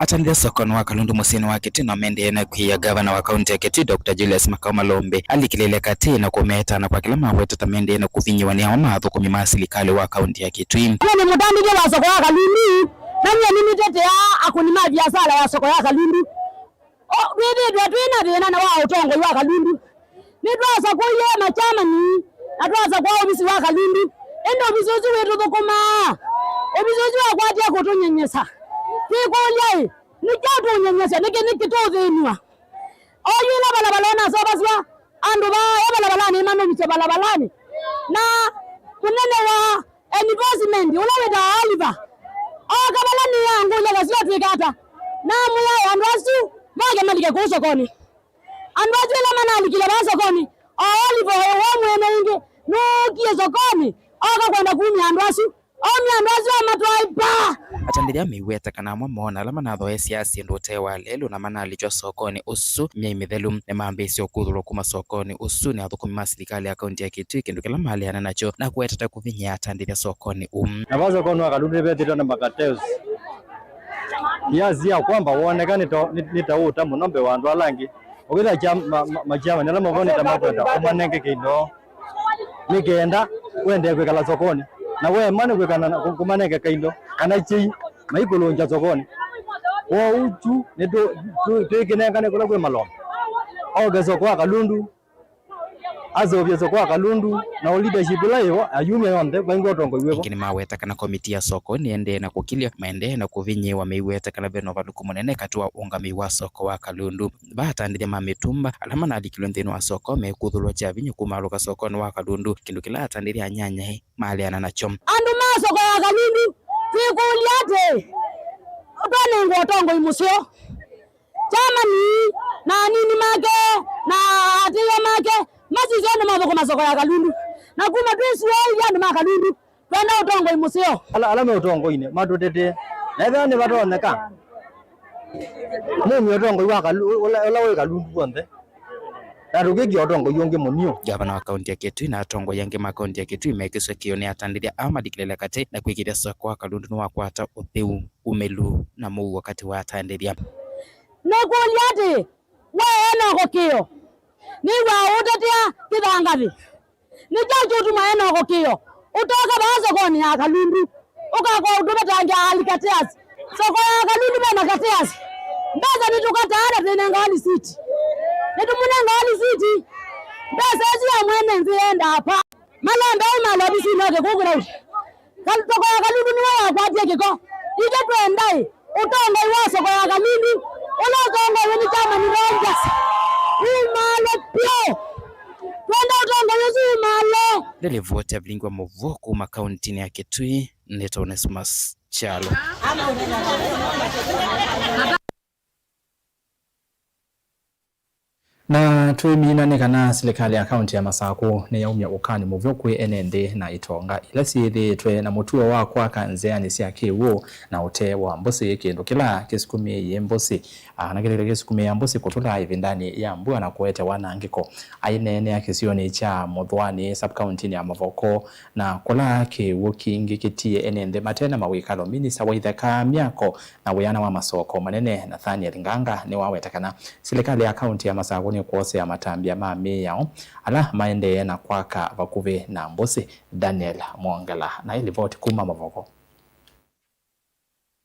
Atandĩthya sokonĩ wa Kalundu mũsyĩnĩ wa Kitui no mendee na kwĩĩa ngavana wa kaunti ya Kitui, Doctor Julius Makau Malombe, alikĩlĩle katĩ na kũmeta na kwa kĩla mawetete mendee na kũvinyĩwa nĩ amwe ma athũkũmi ma silikalĩ wa kaunti ya Kitui. Nyie nĩ mũtandĩthya wa soko ya Kalundu, na nyie nĩnĩtetea akũni ma viasala ya soko ya Kalundu. O, twĩthĩĩtwe twĩ na thĩna na wa ũtongoi wa Kalundu. Nĩtwasakũie machamani na twasakũa ovisi wa Kalundu, ĩndĩ ovisi ũsu wĩtũthũkũmaa. Ovisi ũsu wakwatie kũtũnyenyesa. Twĩkũlya-ĩ, nĩ kyaũ tũũnyenyesya? Nĩkĩ, nĩkĩ tũũthĩnw'a? Oyu ĩla valavala ũnasovasw'a, andũ vaa e valavalanĩ nĩmanovisye valavalanĩ, na mũnene wa enforcement, ũla wĩtawa Oliver, ooka vala nĩangũlya, "Kasio twĩka ata?" Namwĩa, "Andũ asu moke malike kũu sokonĩ." Andũ asu ĩla manalikile vaa sokonĩ, o Oliver we mwene ĩngĩ nũkie sokonĩ, ooka kwenda kumya andũ asu. Omya andũ asu amatwae pa. Atandĩthya meiweta kana amwe moo na ala manathoesyaa syĩndũ ũtee wa lelũ na manalikywa sokonĩ ũsu myei mĩthelu nĩmambĩĩsye ũkuthũlwa kuma sokonĩ ũsu nĩ athũkũmi ma silikalĩ ya kaunti ya Kitui, kĩndũ kĩla maleana nakyo na kũwetete kũvinyĩa atandĩthya sokonĩ ũu. Na vaa sokonĩ wa Kalundu nĩvethĩtwe na macartels kiasi ya kwamba woneka nĩ ta, nĩ, nĩ ta ũũta mũno mbee wa andũ ala angĩ. Ũkĩthĩa kya, ma, ma, makyama nĩ ala mavonete makwenda ũmanenge kĩindo nĩ kenda ũendee kwĩkala sokonĩ, na weema nĩ kwĩkana na kũ-, kũmanenge kaindo kana kyei maikũlũngya sokonĩ. Kwoou tu nĩ tũ-, tũ-, twĩkĩnengane kũla kwĩ Malombe. Oke soko wa Kalundu, aseũvye soko wa Kalundu, na ũ leadership ĩla yĩvo ayumya yonthe vaingwa ũtongoi wĩvo. Ĩngĩ nĩmaweta kana komiti ya soko nĩendee na kũkilya, maendee na kũvinyĩĩwa meiweta kana ve na ũvalũku mũnene katĩ wa ũngamĩi wa soko wa Kalundu. Vaa atandĩthya ma mĩtumba ala manalikilwe nthĩnĩ wa soko mekuthũlwa kya vinya kumaalũka sokonĩ wa Kalundu, kĩndũ kĩla atandĩthya anyanyae maleana nakyo. Andũ ma soko ya Kalundu twĩkũlya atĩĩ, twanengwa ũtongoi mũseo, chamani na anini make na atĩĩa make masisye andũ mathũkũma soko ya Kalundu, na kuma twĩsuaĩlye andũ ma Kalundu. Twenda ũtongoi mũseo. Ala, ala me ũtongoinĩ matũtetee. Na ethĩwa nĩvatonyeka, mumye ũtongoi wa Kalu-, ũla, ũla wĩ Kalundu w'onthe. Na tũkĩkĩa ũtongoi ũngĩ mũniũ. Ngavana wa kaunti ya Kitui na atongoi angĩ ma kaunti ya Kitui mekĩswe kĩo nĩ atandĩthya aa malikĩlĩle katĩ na kwĩkĩĩthya soko wa Kalundu nĩwakwata ũtheu, ũmĩlu na mũuo katĩ wa atandĩthya. Nĩkũlya atĩĩ, we Enoko Kĩo, nĩw'aa ũũtetea kĩthangathĩ? Nĩ kyaũ kĩũtuma Enoko Kĩo ũtoka vaa sokonĩ ya Kalundu ũkakoa ũtũvetangĩa alikateas? Soko ya Kalundu ve makateas. Mbesa nĩtũkataa na twĩnengawa lisiti. Nĩtũmũnengawa lisiti. Mbesa ĩsu ya mwene nthĩ yendaa pa? Malombe aumala ovisinĩ oke kũu ground. Kal-, soko ya Kalundu nĩwe wakwatie kĩko. Ithyĩ twendaĩ ũtongoi wa soko ya Kalundu ũla ũtongoew'e nĩ Chairman Rogers. Umaalwe vyũ. Twenda ũtongoi ũsu umaalwe. Nĩ livoti ya Vilingi wa Mũvuo kuma kauntinĩ ya Kitui, nĩtawa Onesmus Kyalo. Na twĩmina nĩ kana silikalĩ ya kaunti ya Masakũ nĩyaumya ũkany'o mũvyũ kwĩ ene nthĩ na itonga ila syĩthĩĩtwe na mũtuo wa kwaka nzĩanĩ sya kĩw'ũ na ũtee wa mbũsĩ, kĩndũ kĩla kĩsukumĩĩie mbũsĩ, aa, na kĩlĩkĩle kĩsukumĩĩa mbũsĩ kũtũla ĩvindanĩ ya mbua na kũete wanangĩko. Aineenea kĩsionĩ kya Mũthũanĩ, sub-kauntinĩ ya Mavoko, na kũla kĩw'ũ kingĩ kĩtiie ene nthĩ mate na mawĩkalo, minista wa itheka, myako, na wĩana wa masoko manene Nathaniel Nganga nĩwaweta kana silikalĩ ya kaunti ya Masakũ nĩkwosea matambya ma mĩao ala maendee na kwaka vakuvĩ na mbũsĩ. Daniel Mwongela na ĩlivoti kuma Mavoko.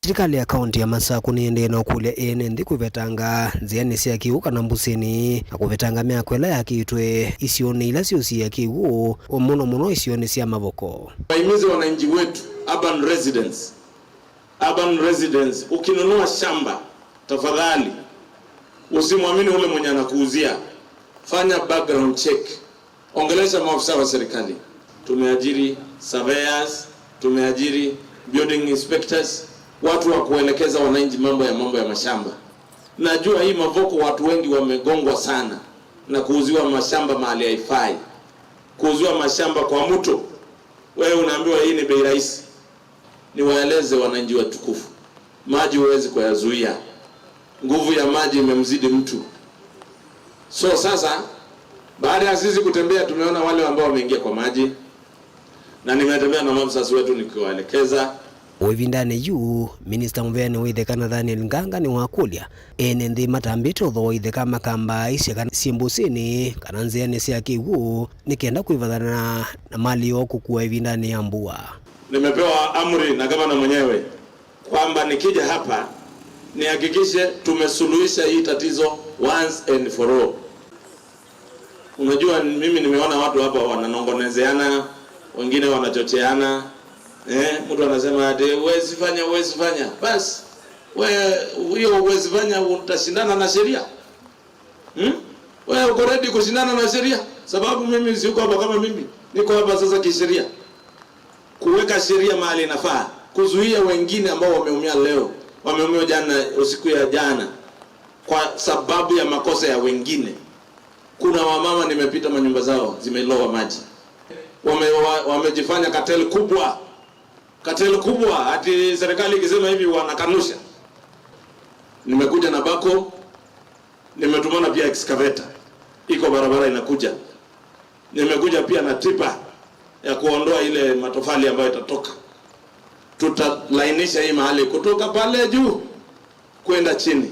Silikalĩ ya kaunti ya Masakũ nĩendee na ũkũlya ene nthĩ kwĩvetanga nzĩanĩ sya kĩw'ũ kana mbũsĩnĩ na kũvetanga myako ĩla yakĩtwe isionĩ ila syũsiĩa kĩw'ũ, mũno mũno isionĩ sya Mavoko. Wahimize wananchi wetu, urban residents, Urban residents, ukinunua shamba, tafadhali usimwamini ule mwenye anakuuzia. Fanya background check. Ongelesha maafisa wa serikali. Tumeajiri surveyors, tumeajiri building inspectors, watu wa kuelekeza wananchi mambo ya, mambo ya mashamba. Najua hii Mavoko watu wengi wamegongwa sana na kuuziwa mashamba mahali haifai, kuuziwa mashamba kwa mto. Wewe unaambiwa hii ni bei rahisi. Niwaeleze wananchi watukufu, maji huwezi kuyazuia. Nguvu ya maji imemzidi mtu. So sasa, baada ya sisi kutembea, tumeona wale ambao wameingia kwa maji, na nimetembea na maafisa wetu nikiwaelekeza. O ĩvindanĩ yu, minista mũveani wa itheka Nathaniel Nganga nĩwakũlya ene nthĩ matambĩte ũthooa itheka makambaaĩsya kana syĩ mbũsĩnĩ kana nzĩanĩ sya kĩw'ũ nĩ kenda kwĩvathana na mali yoo kũkua ĩvindanĩ ya mbua. Nimepewa amri na gavana mwenyewe kwamba nikija hapa nihakikishe tumesuluhisha hii tatizo once and for all. Unajua, mimi nimeona watu hapa wananongonezeana, wengine wanachocheana. Eh, mtu anasema ati, "Huwezi fanya, huwezi fanya." Basi, we, hiyo huwezi fanya, utashindana na sheria? Hmm? Wewe uko ready kushindana na sheria? Sababu mimi siko hapa kama mimi. Niko hapa sasa kisheria. Kuweka sheria mahali inafaa, kuzuia wengine ambao wameumia leo, wameumia jana, usiku ya jana, kwa sababu ya makosa ya wengine. Kuna wamama nimepita manyumba zao zimelowa maji. Wame-, wa-, wamejifanya cartel kubwa. Cartel kubwa, ati serikali ikisema hivi wanakanusha. Nimekuja na backhoe, nimetumana pia excavator. Iko barabara inakuja. Nimekuja pia na tipa ya kuondoa ile matofali ambayo itatoka. Tutalainisha hii mahali kutoka pale juu kwenda chini.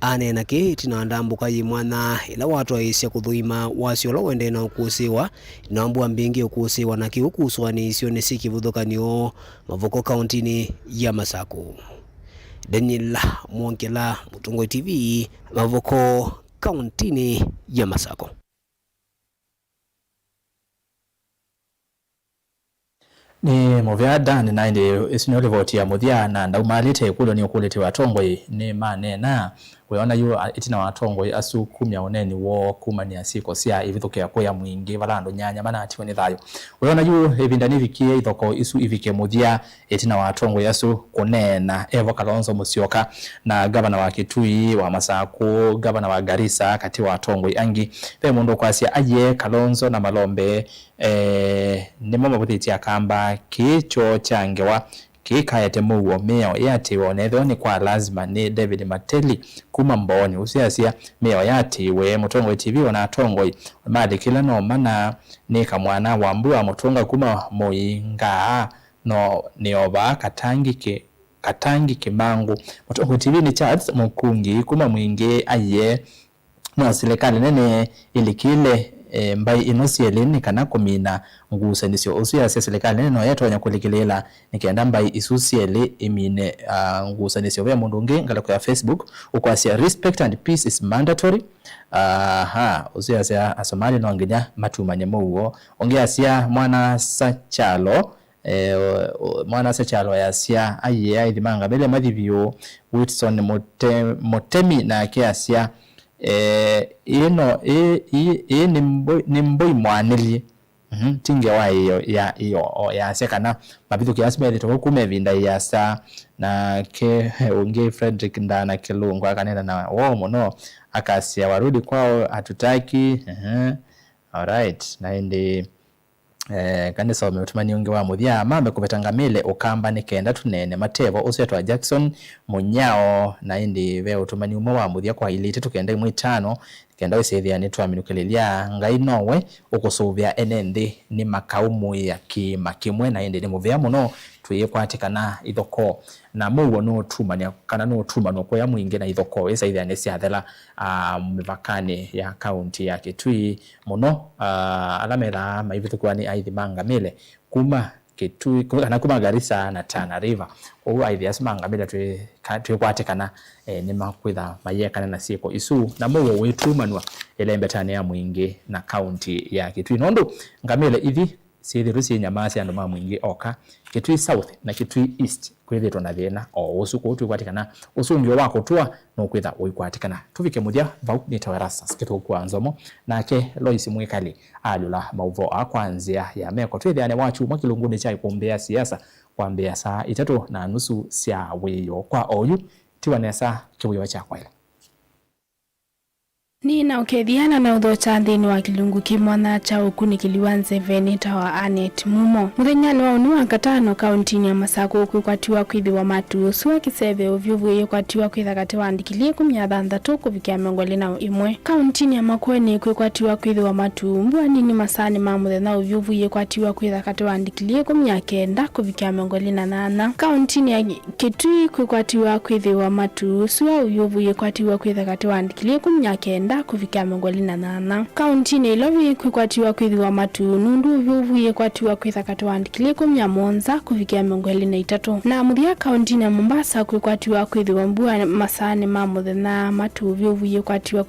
Aneena kĩĩ ĩtina wa ndambũka yĩ mwanya ĩla watwaĩĩsya kũthũima wasyo ũla ũendee na ũkũsĩĩwa ĩtina wa mbua mbingĩ ũkũsĩĩwa na kĩw'ũ kũsũanĩa isionĩ syĩ kĩvathũkany'o Mavoko kauntinĩ ya Masakũ. Daniel Mwongela, Mũtongoi T V, Mavoko kauntinĩ ya Masakũ. Nĩ mũvea Dan, na ĩndĩ ĩsu nĩyo livoti ya mũthya, na ndaumaalĩte ĩkũlyo nĩũkũlĩtwe, atongoi nĩmaneena. Wĩona yu a-, ĩtina wa atongoi asu kumya ũneeni woo kumanĩa syĩko sya ivithũkĩa kũya mwingĩ vala andũ nyanya manaatiwe nĩ thayũ. Wĩona yu ĩvinda nĩvikie ithokoo isu ivike mũthya ĩtina wa atongoi asu kũneena, evo Kalonzo Musyoka na ngavana wa Kitui, wa Masakũ, ngavana wa Garissa, katĩ wa atongoi angĩ. Ve mũndũ ũkwasya, aiee, Kalonzo na Malombe, eh, nĩmo mavũthĩtye Akamba. Kĩĩ kyoo kya ngewa kĩikaete mũuo, mĩao ĩatĩĩwe, o na ethĩwa nĩ kwa lasima, nĩ David Mateli kuma Mbooni. Ũsu asya mĩao yatĩĩwe. Mũtongoi T V, ona atongoi malĩkĩla no mana nĩ kamwana wa mbua mũtũnga kuma Mũingaa, no nĩovaa katangi kĩ-, katangi kĩmangũ. Mũtongoi T V nĩ Charles Mũkungi kuma Mwingĩ, aiee, no silikalĩ nene ĩlikĩle, eh, mbaĩ ino syelĩ nĩ kana kũmina ngusanĩsyo. Ũsu yasya silikalĩ nene no yatonya kũlikĩlĩĩla nĩ kenda mbaĩ isu syelĩ imine, ah, ngusanĩsyo. Ve mũndũ ũngĩ ngalĩko ya Facebook ũkwasya, "Respect and peace is mandatory." Aha, ũsu yasya Asomali no nginya matumany'e mũuo. Ũngĩ asya, "Mwana-a-asa kyalo." Eh, o-, o-, mwana-a-asa kyalo yasya, "Aiee, aithi ma Ngamĩle mathi vyũ." Whitson Mũte-, Mũtemi nake asya, eh, "Ĩĩ no, ĩĩ, ĩĩ, ĩĩ nĩ mbũi, nĩ mbũi mwanĩlye." Mhm, ti ngewa ĩyo ya, ĩyo, o, yasya kana mavithũkĩ asu methĩtwe vau kuma ĩvinda ĩasa. Nake ũngĩ Frederick Ndana Kĩlungu akaneena na woo mũno, akasya, "Warudi kwao hatutaki." Ehe. Alright, na ĩndĩ Eh, kanĩsome ũtũmani ũngĩ wa mũthya, mambe kũveta Ngamĩle Ũkamba nĩ kenda tũneene matevo. Ũsu etwa Jackson Mũnyao, na ĩndĩ ve ũtũmani ũmwe wa mũthya kwa ilĩ itatũ kenda ĩmwe itano, kenda wĩsĩthĩa nĩtwaminũkĩlĩlya. Ngai nowe ũkũsũvĩa ene nthĩ, nĩmakaũmũĩa kĩĩma kĩmwe, na ĩndĩ nĩ mũvea mũno twĩyĩkwatĩkana ithokoo. Na mũuo nũũtumanĩa kana nũũtumanw'a kũya Mwingĩ na ithokoo ĩsaĩthĩa nĩsyathela, ah, mĩvakanĩ ya kaunti ya Kitui. Mũno, ah, ala methaa maivithũkĩwa nĩ aithi ma Ngamĩle kuma Kitui, kuma, kana kuma Garissa na Tana River. Kwoou aithi asu ma Ngamĩle twĩ-, ka-, twĩkwatĩkana, eh, nĩmakwĩtha mayĩekana na syĩko isu, na mũuo wĩtumanw'a ĩlembetanĩ ya Mwingĩ na kaunti ya Kitui. Nũndũ Ngamĩle ithi syĩthĩtwe syĩ nyamaa sya andũ ma mũingĩ oka. Kitui South na Kitui East kwĩthĩtwe na thĩna o ũsu, kũu twĩkwatĩ kana ũsũngĩo wa kũtũa nũkwĩtha ũikwatĩkana. Tũvike mũthya vau, nĩtawa Erastus Kĩthũku wa Nzomo, nake Lois Mwĩkali alyũla maũvoo aa kwa nzĩa ya meko. Twĩthĩane Wakyumwa kĩlungunĩ kya Ikumbĩ ya Siasa kwambĩĩa saa itatũ na nusu sya wĩoo. Kwa oyu, tiwa nesa kĩvũĩwa kya kwaĩla. Nĩ na ũkethya na na ũthokya nthĩnĩ wa kĩlungu kĩ mwanya kya ũkunĩkĩli wa nzeve nĩtawa Annet Mumo. Mũthenyanĩ wa ũnĩ wa katano, kauntinĩ ya Masakũ kwĩkwatiwa kwĩthĩwa matu ũsua kĩseve ũvyũvu yĩkwatiwa kwĩtha katĩ wa ndikilii ĩkũmi na thanthatũ kũvikĩa mĩongo ĩlĩ na ĩmwe. Kauntinĩ ya Makueni kwĩkwatiwa kwĩthĩwa matu mbua nini masaanĩ ma mũthenya ũvyũvu yĩkwatiwa kwĩtha katĩ wa ndikilii ĩkũmi na kenda kũvikĩa mĩongo ĩlĩ na nyanya. Kauntinĩ ya Kitui kwĩkwatiwa kwĩthĩwa matu, sua ũvyũvu yĩkwatiwa kwĩtha katĩ wa ndikilii ĩkũmi na kenda kũvikĩa mĩongo ĩlĩ na nyanya. Kauntinĩ ya Ilovi kwĩkwatiwa kwĩthĩwa matu, nũndũ ũvyũvu yĩkwatiwa kwĩtha katĩ wa ndikilii ĩkũmi na mũonza kũvikĩa mĩongo ĩlĩ na itatũ. Na mũthya, kauntinĩ ya Mombasa kwĩkwatiwa kwĩthĩwa mbua masaanĩ ma mũthenya, matu, ũvyũvu yĩkwatiwa kwĩtha